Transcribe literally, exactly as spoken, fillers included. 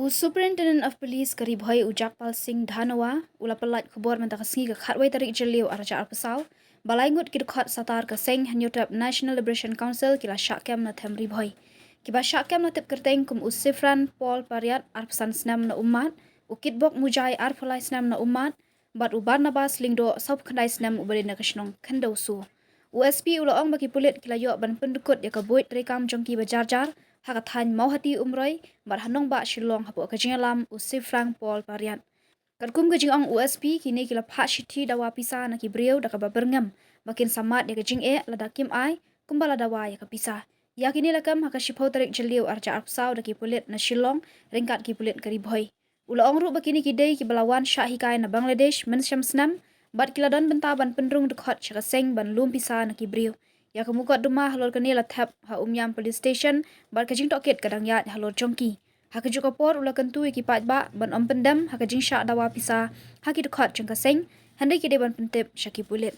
U Superintendent of Police ka Ri Bhoi, u Jagpal Singh Dhanoa, u la pyllait khubor mynta ka sngi ka khatwei tarik Jylliew arhajar arphew saw ba lai ngut ki dkhot satar ka seng Hynñiewtrep National Liberation Council ki la shah kem na them Ri Bhoi. Kiba shah kem la tip kyrteng kum u Sifran Paul Pariat, arphew san snem na Ummat, u Kitbok Mujai, arphew lai snem na Ummat, bad u Barnabas Lyngdoh, sawphew khyndai snem, uba dei na ka shnong Khyndew Su. U S P u la ong ba ki pulit ki la ïoh ban pyndkut ïa ka buit treikam jong ki ba jar jar ha ka thaiñ Mawhati Umroi bad ha nongbah Shillong hapoh ka jingïalam u Sifran Paul Pariat. Katkum ka jingong u S P, kine ki la phah shithi dawa pisa na ki briew da kaba byrngem ba kin sa mad ïa ka jingeh lada kim ai kumba la dawa ïa ka pisa. Ïa kine la kem ha ka shiphew tarik Jylliew arhajar arphew saw da ki pulit na Shillong ryngkat ki pulit ka Ri Bhoi. U la ong ruh ba kine ki dei kiba la wan shah hikai na Bangladesh mynshem snem bad ki la don bynta ban pynrung dkhot sha ka seng ban lum pisa na ki briew. Ïa ka mukotduma halor kane la thep ha Umiam Police Station bad ka jingtohkit ka dang ïaid halor jong ki. Ha kajuh ka por u la kyntu ïa ki paidbah ban ym pyndem ha ka jingshah dawa pisa ha ki dkhot jong ka seng, hynrei ki dei ban pyntip sha ki pulit.